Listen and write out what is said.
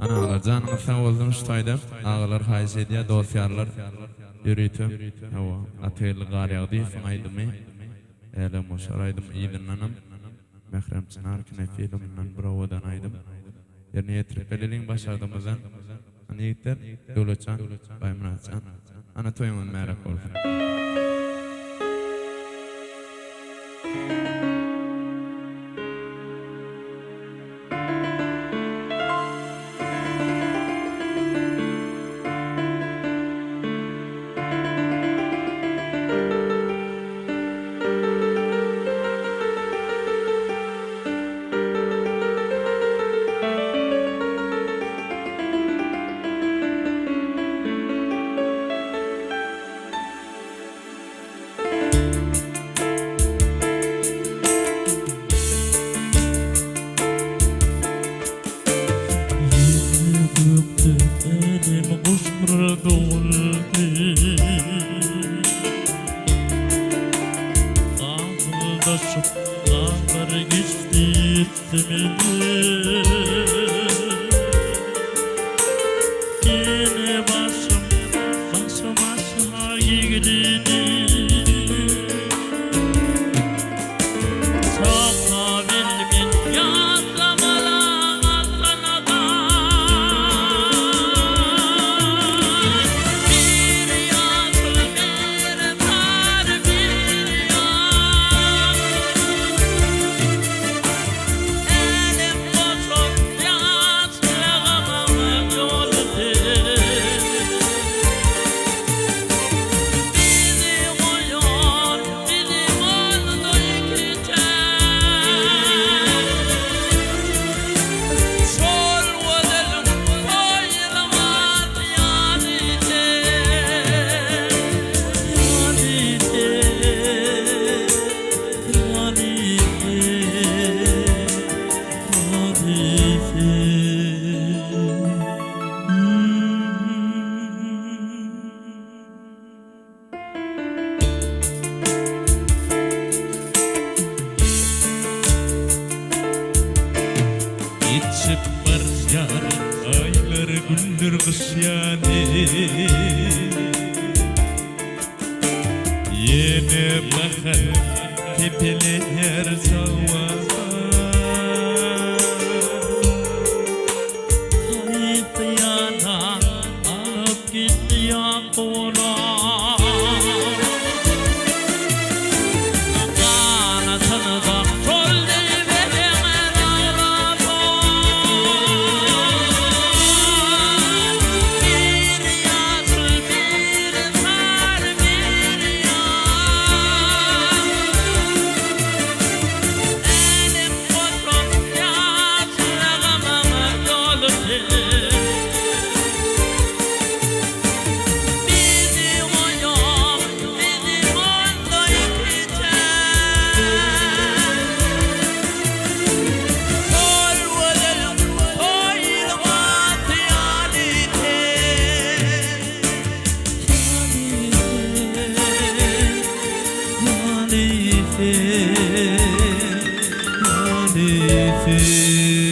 Ana agalar janyňyz sag bolsun şu taýda agalar haýyş edýär dos ýarlar ýörite hawa Atageldi Garýagdyýewiň aýdymy Älemgoşar aýdym yzyndanam Mährem Çynar kinofilminden bir owadan aýdym ýerine ýetirip bereliň başardygymyzdan Hany ýigitler Döwletjan Baýmyratjan ana toýuňyz mübärek bolsun. Ýene gökde älemgoşar doguldy. Gagyldaşyp garlar geçdi üstümden. Ýene başym başym aşak egledi. Çaka bilmen ýatlamalan aslynada. Bir ýaşyl bir sary bir ýaş. Älem goşar ýaşlygymyň ýoly. Bizi goýar, bizi boldy ikiçäk. Şol gözeliň toýlamas ýaly sen, ýaly sen, ýaly sen, ýaly sen. Geçip barýar aýlar, günler gyş ýaly. Ýene bahar sepeleýär çawa. Haýsy ýana alyp gidýän guwlar? Ganatyny-da şol diýmeseň agladar. Bir ýaşyl, bir sary, bir ýaş. Älem goşar ýaşlygymyň ýoly. Bizi goýup, bizi boldy ikiçäk. Şol gözeliň toýlamasy ýaly sen. Ýaly sen, ýaly sen, ýaly sen.